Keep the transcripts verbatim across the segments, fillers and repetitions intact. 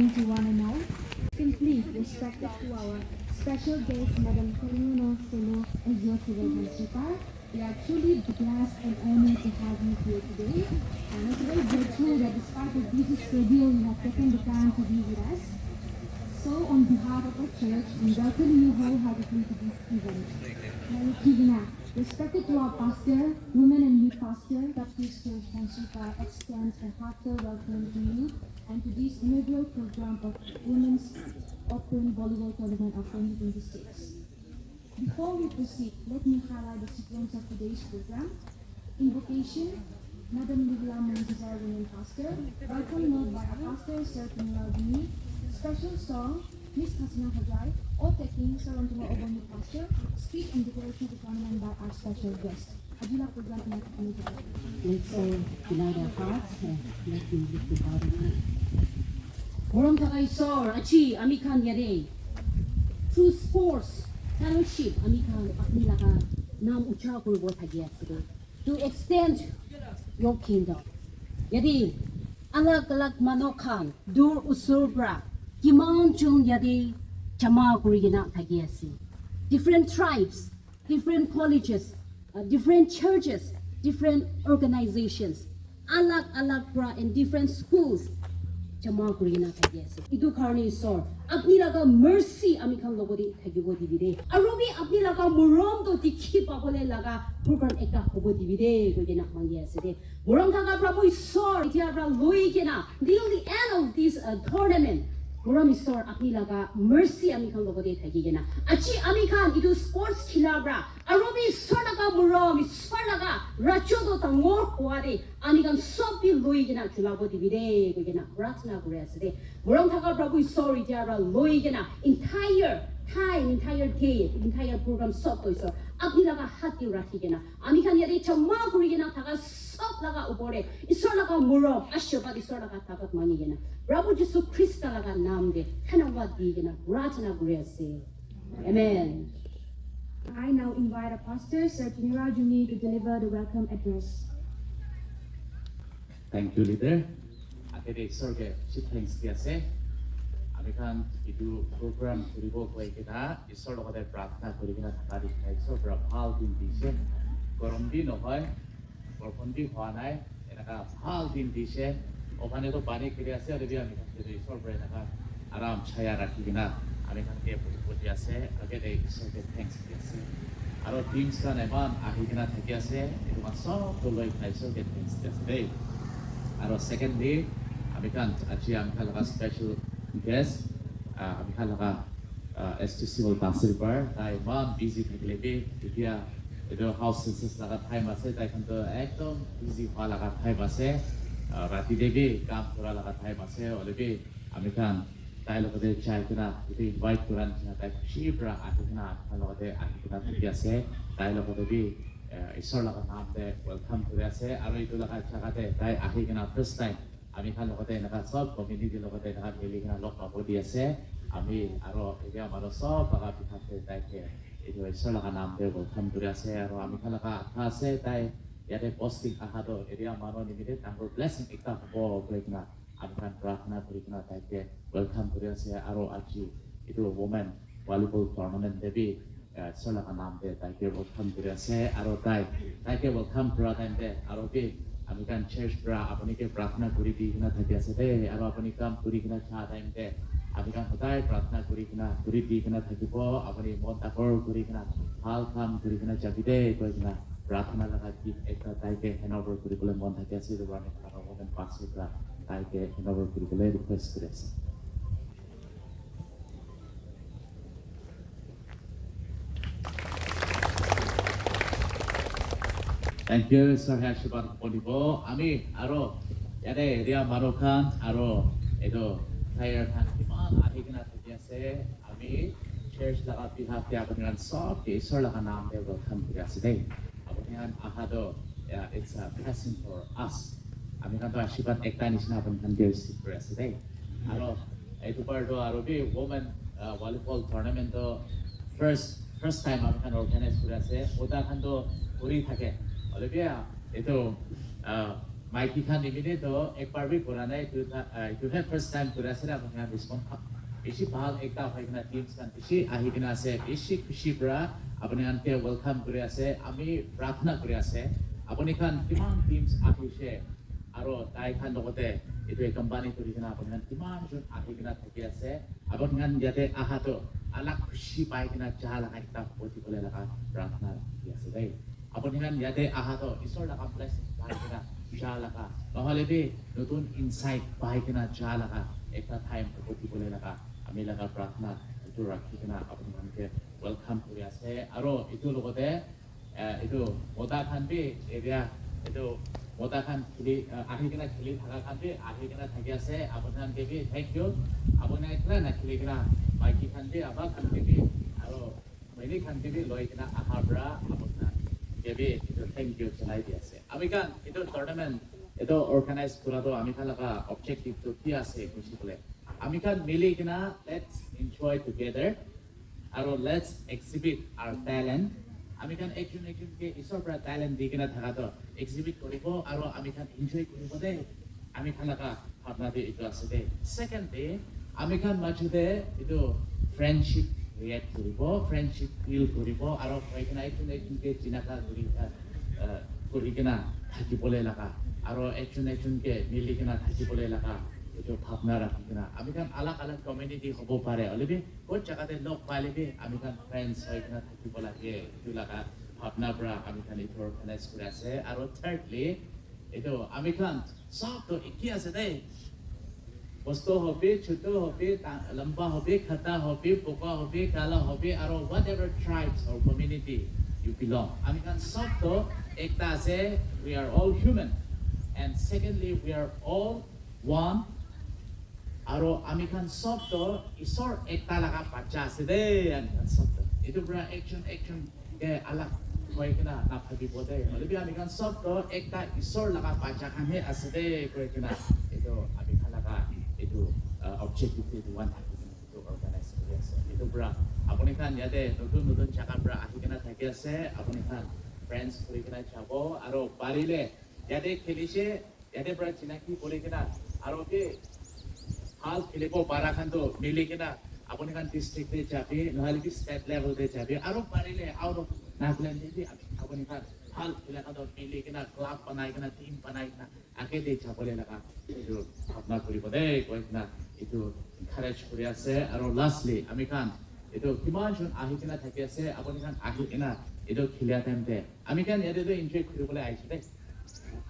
To one and all. Simply respected to our special guest, Madam Kolino Solo Ezio Silva Principal. We are truly blessed and honored to have you here today. And also very grateful that despite your busy schedule, you have taken the time to be with us. So, on behalf of our church, we welcome you wholeheartedly to this event. Mary Kivina, respected to our pastor, women and youth pastor, Baptist Church Council, extends a heartfelt welcome to you and to this inaugural program of Women's Open Volleyball Tournament of twenty twenty-six. Before we proceed, let me highlight the sequence of today's program. Invocation, Madam Livla Montezar, Women Pastor, welcome note by our Pastor, Sir Pinula Dini, special song, Miss Hasina Hajai, oath taking, Sir Antuma Oboni Pastor, speech and declaration of the tournament by our special guest. Adila program ina khatmi jai. Let's all unite our hearts and let me lift the heart of God. Morom thaka Isor, aji ami khan yate through sports fellowship ami khan apni laga naam ucha kuribo thaki ase. To extend your kingdom. Yate alag alag manu khan dur usur pra kiman jon yate jama kuri kena thaki ase. Different tribes, different colleges, uh, different churches, different organizations, alag alag pra and different schools jama kuri kena thaki ase. Etu karne Isor, apni laga mercy ami khan logote thakibo dibi de. Aru bi apni laga morom to dikhi pabole laga program ekta hobo dibi de, koi kena mangi ase de. Morom thaka Prabhu Isor, etia pra loi kena, till the end of this, uh, tournament, morom Isor, apni laga mercy ami khan logote thaki kena. Aji ami khan etu sports khila pra, aru bi Isor laga morom, Isor laga rajyo to dangor hua de, ami khan sob bi loi kena chulabo dibi de, koi kena prarthana kuri ase de. Morom thaka Prabhu Isor etia pra loi kena, entire time, entire day, entire program sob to Isor, apni laga hath te rakhi kena, ami khan yate jama kuri kena thaka sob laga upor te Isor laga morom, ashirwad Isor laga takat mangi kena, Prabhu Jisu Krista laga naam te dhanwad di kena prarthana kuri ase. Amen. I now invite our pastor, Sir Pinula Dini, to deliver the welcome address. Thank you, leader. Age te Isor ke bishi thanks di ase. Ami khan etu program kuribo koi kena Isor logote prarthana kuri kena thaka dikhi ase. Isor pura bhal din dise. Gorom bi nohoi, borkhon bi hua nai. Enaka bhal din dise. Okhane to pani giri ase, hoile bi ami khan ke Isor pura enaka aram chaya rakhi kena ami khan ke bhal kuri ase. Age te Isor ke thanks di ase. Aro teams khan eman ahi kena thaki ase, etu khan sob to loi kena Isor ke thanks di ase dei. Aro secondly, ami khan aji ami khan laga special guest, ah, ami khan laga, ah, S T C hall Tahsilpur, tai eman busy thakile bi, etia etu house census laga time ase, tai khan to ekdom busy hua laga time ase, ah, rati te bi kam kura laga time ase, hoile bi ami khan tai logote jai kena etu invite kura nishina tai khushi para ahi kena ami khan logote ahi kena thaki ase. Tai logote bi, eh, Isor laga naam te welcome kuri ase. Aro etu laga jaga te tai ahi kena first time ami khan logote enaka sob community logote enaka mili kena log pabo di ase. Ami aro area manu sob laga behalf te tai ke etu Isor laga naam te welcome kuri ase. Aro ami khan laga asha ase tai yate posting aha to area manu nimite dangor blessing ekta hobo koi kena ami khan prarthana kuri kena tai ke welcome kuri ase. Aro aji etu women volleyball tournament te bi, eh, Isor laga naam te tai ke welcome kuri ase. Aro tai, tai ke welcome kura time te aro bi ami khan church pra apuni ke prarthana kuri di kena thaki ase de. Aro apuni kam kuri kena ja time te ami khan hodai prarthana kuri kena, kuri di kena thakibo. Apuni mon dangor kuri kena bhal kam kuri kena jabi de koi kena prarthana laga gift ekta tai ke hand over kuri bole mon thaki ase. Etu karne aro women pastor pra tai ke hand over kuri bole request kuri ase. Thank you, Sir Hashibad Ponibo. Ami aro yate area manu khan aro etu player khan kiman ahi kena thaki ase. Ami church laga behalf te apuni khan sob ke Isor laga naam te welcome kuri ase dei. Apuni khan aha to, yeah, it's a blessing for us. Ami khan to ashirwad ekta nishina apuni khan ke receive kuri ase dei. Aro etu bar to aro bi women, uh, volleyball tournament to first, first time ami khan organize kuri ase. Ota khan to kuri thake. Hoile bi, uh, etu, uh, Maiki khan nimine to ekbar bi kura nai, etu tha-, ah, etu he first time kuri ase na, apni khan respond kha-, bishi bhal ekta hoi kena teams khan bishi ahi kena ase, bishi khushi para apni khan ke welcome kuri ase, ami prarthana kuri ase, apni khan kiman teams ahishe, aro tai khan logote etu company kuri kena apni khan kiman jon ahi kena thaki ase, apni khan yate aha to alag khushi pai kena ja laga ekta hobo dibole laga prarthana kuri ase dei. Apni khan yate aha to Isor laga blessing pai kena ja laga, nohole bi notun insight pai kena ja laga ekta time hobo dibole laga ami laga prarthana etu rakhi kena apni khan ke welcome kuri ase. Aro etu logote, eh, etu mota khan bi area etu mota khan khili, eh, ahi kena khili thaka khan bi ahi kena thaki ase. Apni khan ke bi thank you. Apni khan ekla na khili kena maiki khan bi aba khan ke bi aro Maini khan ke bi loi kena aha para apni khan ke bi etu thank you janai di ase. Ami khan etu tournament etu organize kura to ami khan laga objective to ki ase koise koile, ami khan mili kena let's enjoy together, aro let's exhibit our talent. Ami khan ekjon ekjon ke Isor para talent di kena thaka to exhibit koribo aro ami khan enjoy koribo de. Ami khan laga bhabna te etu ase de. Second te, ami khan majhu te etu friendship create kuribo, friendship build kuribo, aro hoi kena ekjon ekjon ke jinaka kuri, uh, uh, kuri kena thaki bole laga, aro ekjon ekjon ke mili kena thaki bole laga, etu bhabna rakhi kena. Ami khan alag alag community hobo pare, hoile bi kot jaga te log paile bi ami khan friends hoi kena thakibo lage, etu laga bhabna para ami khan etu organize kuri ase. Aro thirdly, etu ami khan sob to eki ase de. Bosto hobi, chutu hobi, ta-, lamba hobi, khata hobi, boga hobi, kala hobi, aro whatever tribes or community you belong. Ami khan sob to ekta ase, we are all human. And secondly, we are all one. Aro ami khan sob to Isor ekta laga bacha ase de, ami khan sob to. Etu pura ekjon ekjon ke alag hoi kena na bhabibo de. Hoile bi ami khan sob to ekta Isor laga bacha khan he ase de koi kena etu ami khan laga etu, uh, objective te etu one thaki kena etu organize kuri ase. Etu pura apni khan yate notun notun jaga pura ahi kena thaki ase, apni khan friends kuri kena jabo aro parile yate khelishe, yate pura chinaki kuri kena aro ke bhal khelibo para khan to mili kena apni khan district te jabi, nohole bi state level te jabi, aro parile out of Nagaland te bi apni khan bhal khela khan to mili kena club banai kena team banai kena age te jabole laga etu bhabna kuribo de koi kena etu encourage kuri ase. Aro lastly ami khan etu kiman jon ahi kena thaki ase, apni khan ahi kena etu khelia time te ami khan yate to enjoy kuribole ahise de.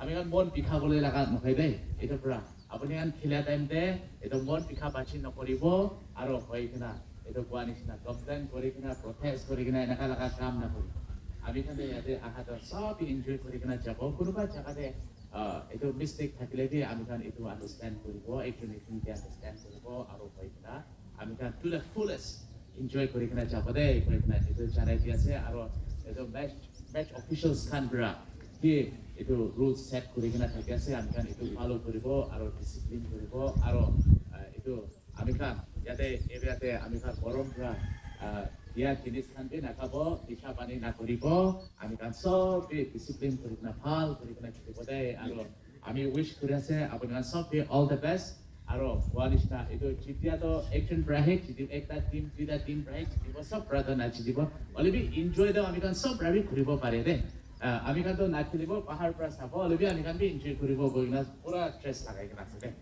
Ami khan mon bikha bole laga nohoi de. Etu pura apni khan khelia time te etu mon bikha bachi nokoribo, aro hoi kena etu koa nishina complain kuri kena, protest kuri kena enaka laga kam nakoribo. Ami khan to yate aha to sob enjoy kuri kena jabo. Kunuba jaga te, ah, etu mistake thakile bi ami khan etu understand kuribo, ekjon ekjon ke understand kuribo, aro hoi kena ami khan to the fullest enjoy kuri kena jabo de koi kena etu janai di ase. Aro etu match, match officials khan pura ki etu rules set kuri kena thaki ase, ami khan etu follow kuribo aro discipline kuribo aro, ah, etu ami khan yate area te ami khan gorom pura, ah, dia jinis khan bi nakhabo, nisha pani nakuribo, ami khan sob bi discipline kuri kena bhal kuri kena khelibo de aro ami wish kuri ase apni khan sob ke all the best. Aro koa nishina etu jitia to ekjon para he jitibo, ekta team, duita team para he jitibo, sob para to na jitibo. Hoile bi enjoy to ami khan sob para bi kuribo pare de. Ah, ami khan to na khelibo, bahar para sabo, hoile bi ami khan bi enjoy kuribo koi kena pura dress lagai kena ase de.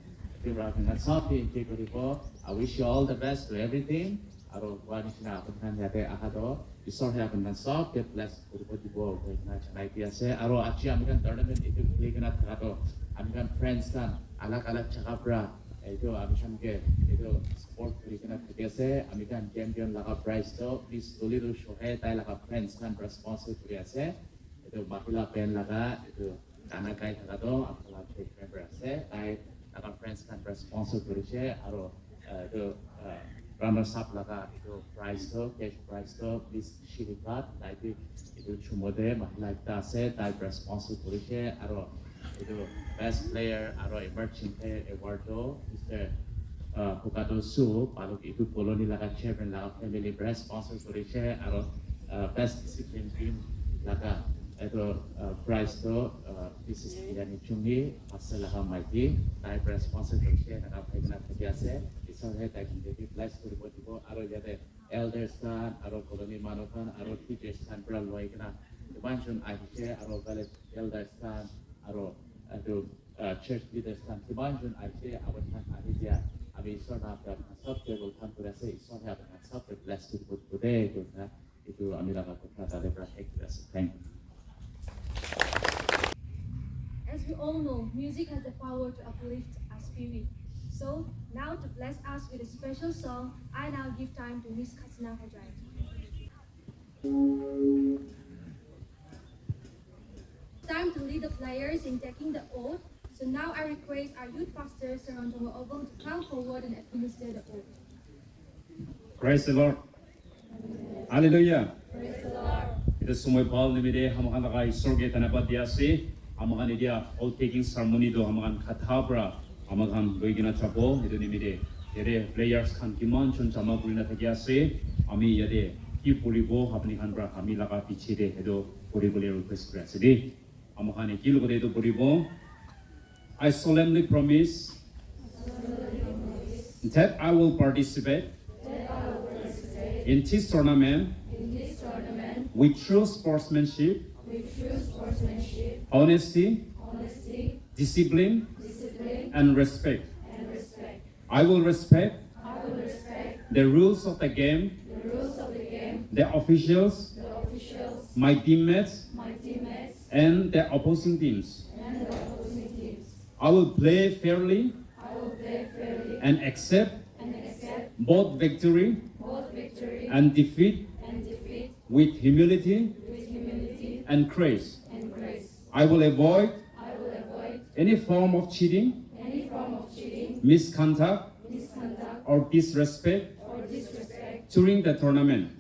Etu para apni khan sob bi enjoy kuribo. I wish you all the best to everything. Aro koa nishina apni khan yate aha to Isor he apni khan sob ke bless kuribo dibo koi kena janai di ase. Aro aji ami khan tournament etu kheli kena thaka to ami khan friends khan alag alag jaga para etu ami khan ke etu support kuri kena thaki ase. Ami khan champion laga prize to Miss Dolly Shohei tai laga friends khan para sponsor kuri ase. Etu mahila band laga etu gana gai thaka to apni khan la member ase, tai laga friends khan para sponsor kurise aro, uh, etu, uh, runners up laga etu prize to, cash prize to Miss Shirika, tai bi etu chumo te mahila ekta ase, tai para sponsor kurise aro etu best player aro emerging player award to Mister, uh, Hukato Su, Paluk etu colony laga chairman laga family para sponsor kurise aro, uh, best discipline team laga Etu, uh, prize to, uh, Missus Biryani Chungi, Pastor laga maiki, tai para sponsor kurise, enaka pai kena thaki ase. Isor he tai khan ke bi bless kuribo dibo, aro yate elders khan, aro colony manu khan, aro teachers khan para loi kena kiman jon ahise, aro village elders khan, aro etu, uh, church leaders khan kiman jon ahise, apni khan ahi dia, ami Isor naam para apni khan sob ke welcome kuri ase, Isor he apni khan sob ke bless kuribo dibo de, koina etu ami laga kotha tate para ek kuri ase. Thank you. As we all know, music has the power to uplift our spirit. So, now to bless us with a special song, I now give time to Miss Khasina Hajai. Time to lead the players in taking the oath. So now I request our youth pastor, Sir Antongo Obong, to come forward and administer the oath. Praise the Lord. Hallelujah. Etu somoi bhal nimite ami khan laga Isor ke dhanyabad dia ase. Ami khan etia oath taking ceremony to ami khan kotha para ami khan loi kena jabo. Etu nimite yate players khan kiman jon jama kuri na thaki ase. Ami yate ki puribo apni khan para ami laga piche te etu puribole request kuri ase de. Ami khan ki logote etu puribo. I solemnly promise that I will participate in this tournament with true sportsmanship, honesty, discipline, and respect. I will respect the rules of the game, the officials, my teammates, and the opposing teams. I will play fairly and accept both victory and defeat with humility and grace. I will avoid any form of cheating, misconduct, or disrespect during the tournament.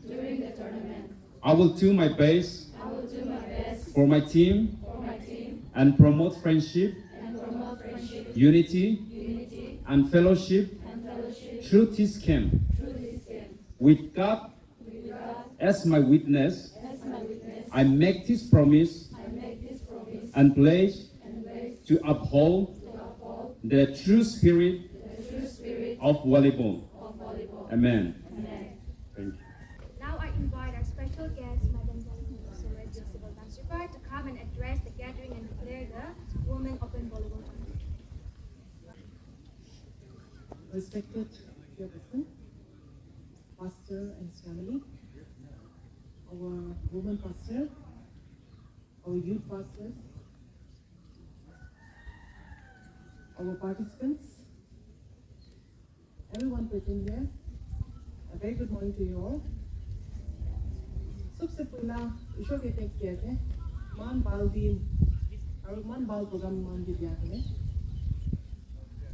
I will do my best for my team and promote friendship, unity, and fellowship through this camp. With God as my witness, I make this promise and pledge to uphold the true spirit of volleyball. Amen. Thank you. Now I invite our special guest, Madam Janani Sores, the Civil Dance Required, to come and address the gathering and declare the Women Open Volleyball Tournament. Respected Chairperson, Pastor and his family, our woman pastor, our youth pastors, our participants, everyone present here, a very good morning to you all. Sabse pehla, Ishwar ke thanks diya ase. Iman bhal din, aru iman bhal program iman ke diya karone.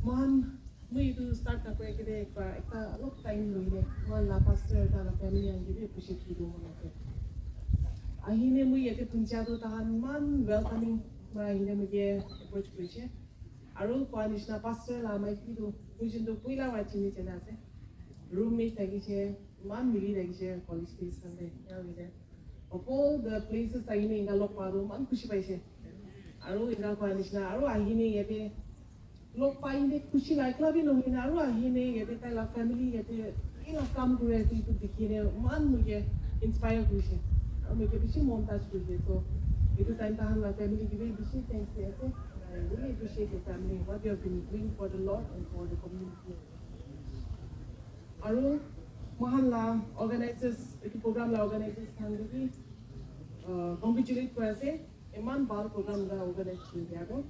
Iman Moi etu start na kore kene ekta, ekta olop time loi kene moi la pastor ta la family khan ke bi appreciate kuri dibo mon ase. Ahine moi yate punja tu tahan iman welcoming para ahine moi ke approach kurishe. Aru koa nishina pastor la maiki tu moi jin tu puila para chini jana ase. Roommate thakishe, iman mili thakishe college days khan te. Of all the places ahine enka log pa tu iman khushi paishe. Aru enka koa nishina aru ahine yate log pai kene khushi la ekla bi nohoi na, aru ahi kene yate tai la family yate kila kam kuri ase etu dikhi kene eman moi ke inspire kurise, aru moi ke bishi mon touch kurise. So etu time tahan la family ke bi bishi thanks di ase. I really appreciate your family, what you have been doing for the Lord and for the community. Aru mohan la organizers, etu program la organizers khan ke bi, uh, congratulate kuri ase, eman bhal program la organize kuri dia toh.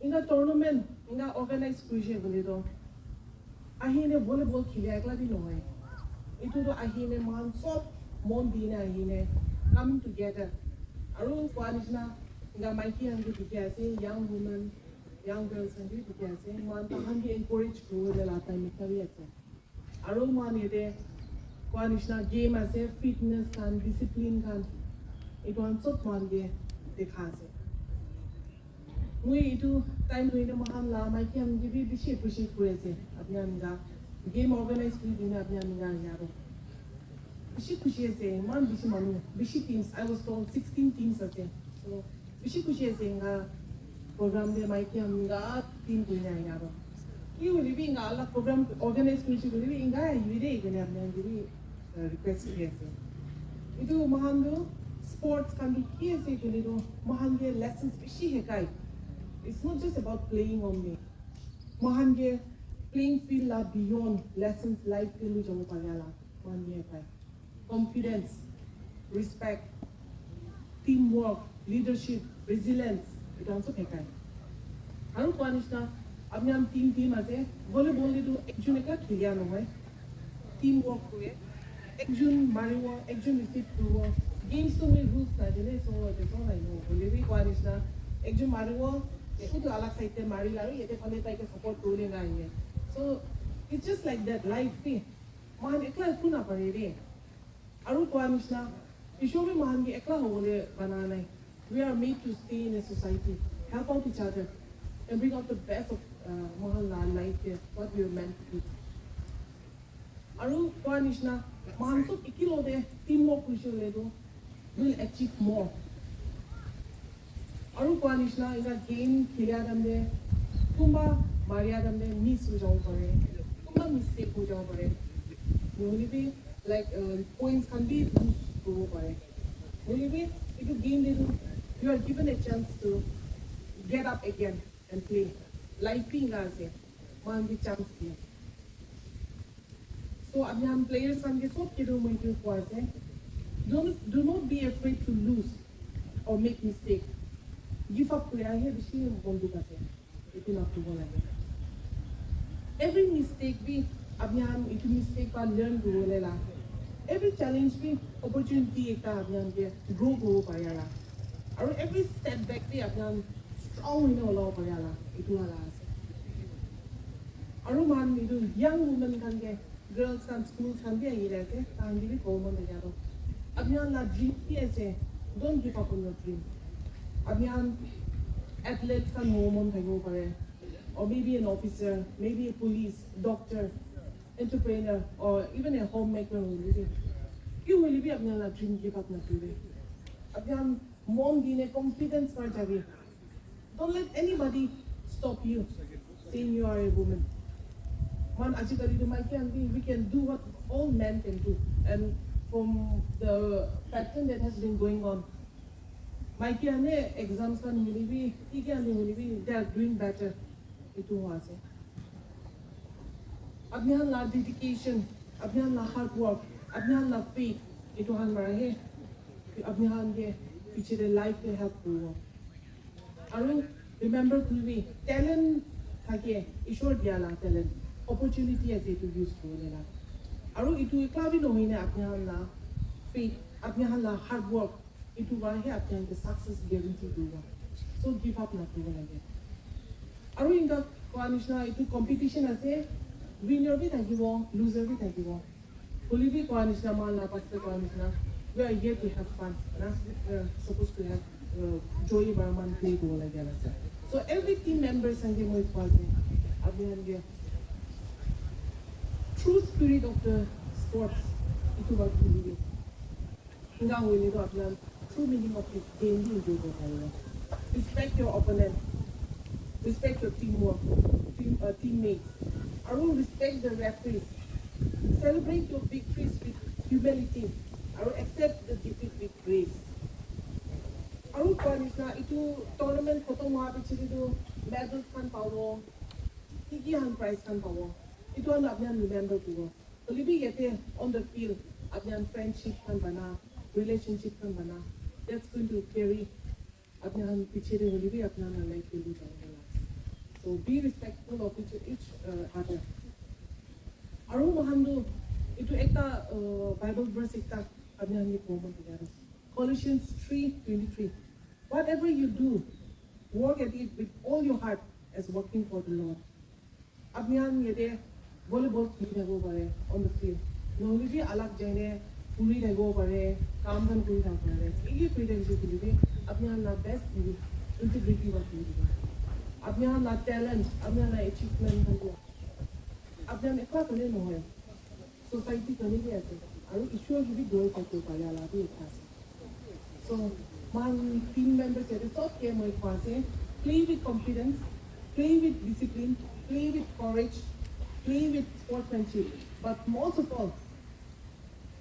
Enka tournament enka organize kurishe koile toh ahine volleyball khili ekla bi nohoi. Etu toh ahine mohan sob mon dine ahine coming together. Aru koa nishina enka maiki khan bi dikhi ase, young women, young girls khan bi dikhi ase. Mohan tahan bi encourage kuribole la time ekta bi ase. Aru mohan yate koa nishina game ase, fitness khan, discipline khan, etu khan sob mohan ke dekha ase. Moi etu time loi kena mohan la maiki khan ke bi bishi appreciate kuri ase. Apni khan la game organize kuri dina apni khan la ahi aro. Bishi khushi ase, iman bishi manu, bishi teams. I was told sixteen teams ase. So bishi khushi ase, enka program te maiki khan enka team kuri na ahi na aro. Ki hoile bi enka alak program organize kurise koile bi enka ahibi de koina apni khan ke bi, uh, request kuri ase. Etu moikhan tu sports khan tu ki ase koile tu moikhan ke lessons bishi hekai. It's not just about playing only. Moikhan ke playing field la beyond lessons life te lui jabo pare la moikhan ke hekai. Confidence, respect, teamwork, leadership, resilience, etu khan sob hekai. Aru koa nishina, apni khan team team ase, volleyball te tu ekjon ekla khilia nohoi, teamwork kure, ekjon maribo, ekjon receive kuribo, games tu moi rules nai dile, so etu sob nai no, hoile bi koa nishina, ekjon maribo, etu tu alag side te mari la, aru yate phale tai ke support kuribole nai ahiye. So it's just like that, life bi. Moikhan ekla ekho napare de. Aru koa nishina, Ishwar bi moikhan ke ekla hobole bana nai. We are made to stay in a society, help out each other, and bring out the best of, uh, moikhan la life ke, what we are meant to be. Aru koa nishina, moikhan sob ekelog te teamwork kurise koile tu, will achieve more. Aru koa nishina, ena game khilia time te, kunba maria time te miss hoi jabo pare, kunba mistake hoi jabo pare. Nohole bi, like, uh, points khan bi lose kuribo pare. Nohole bi, etu game te tu, you are given a chance to get up again and play. Life bi ena ase, moikhan ke chance diye. So, apni khan players khan ke sob ke tu moi etu koi ase, don't, do not be afraid to lose or make mistake. Give up kura he bishi bon dukh ase. Etu na kuribo lage. Every mistake bi apni khan etu mistake pa learn kuribole la. Every challenge bi opportunity ekta apni khan ke grow kuribo pare la. Aru every setback bi apni khan strong hoina olabo pare la. Etu wala ase. Aru moikhan etu young women khan ke, girls khan, schools khan bi ahi kena ase, tahan ke bi kobo mon thake aro. Apni khan la dream ki ase? Don't give up on your dream. Apni khan athletes khan hobo mon thakibo pare, or maybe an officer, maybe a police, doctor, entrepreneur, or even a homemaker hoile bi. Ki hoile bi apni khan la dream give up nakuribi. Apni khan mon dine confidence para jabi. Don't let anybody stop you saying you are a woman. Man, ajikali tu maiki khan bi, we can do what all men can do. And from the pattern that has been going on, maiki khan e exams khan hoile bi, ki ki khan hoile bi, they are doing better. Etu hua ase. Apni khan la dedication, apni khan la hard work, apni khan la faith, etu khan para he apni khan ke piche te life te help kuribo. Aru remember kuribi, talent thake, Ishwar dia la talent, opportunity ase etu use kuribole la. Aru etu ekla bi nohoi na apni khan la faith, apni khan la hard work, etu para he apni khan ke success guarantee kuribo. So give up nakuribo lage. Aru enka koa nishina etu competition ase, winner bi thakibo, loser bi thakibo. Hoile bi koa nishina moikhan la pastor koa nishina, we are here to have fun, na? We are supposed to have, uh, joy para moikhan play kuribo lage ase. So every team members khan ke moi koa ase, apni khan ke true spirit of the sports etu para khelibi. Enka hoile tu apni khan true meaning of this game bi enjoy kuribo paribo. Respect your opponent. Respect your teamwork, team, uh, teammates. Aru respect the referees. Celebrate your victories with humility. Aru accept the defeat with grace. Aru koa nishina, etu tournament khotom hoa piche te tu medals khan pabo, ki ki khan prize khan pabo. Etu khan apni khan remember kuribo. Hoile bi yate on the field, apni khan friendship khan bana, relationship khan bana, that's going to carry apni khan piche te hoile bi apni khan la life te lui jabo la. So be respectful of each, each, uh, other. Aru moikhan tu etu ekta, uh, Bible verse ekta apni khan ke kobo mon thake aro. Colossians three twenty-three. Whatever you do, work at it with all your heart as working for the Lord. Apni khan yate volleyball kheli thakibo pare on the field. Nohole bi alag jaine puri thakibo pare, kam khan kuri thakibo pare. Ki ki kuri thakise koile bi apni khan la best dibi, integrity para kheli dibi. Apni khan la talent, apni khan la achievement khan tu apni khan ekla karne nohoi. Society karne bi ase. Aru Ishwar ke bhi glorify kori pare la bhi ekta ase. So, my team members, yate sob ke moi koi ase, play with confidence, play with discipline, play with courage, play with sportsmanship, but most of all,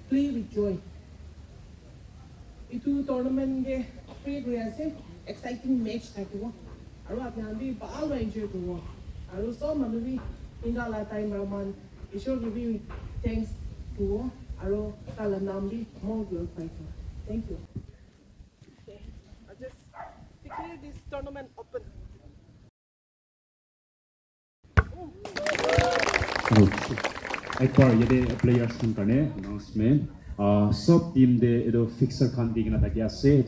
play with joy. Itu tournament ke pray kuri ase, exciting match thakibo. Aru apni khan bi bhal para enjoy kuribo. Aru sob manu bi inga la time para man Ishwar ke bi thanks kuribo. Aru tala nam bi more glorify kuribo. Thank you. Okay, I'll just declare this tournament open. Ekbar yate players khan karne announcement. Uh, sob team te etu fixture khan di kena thaki ase, etu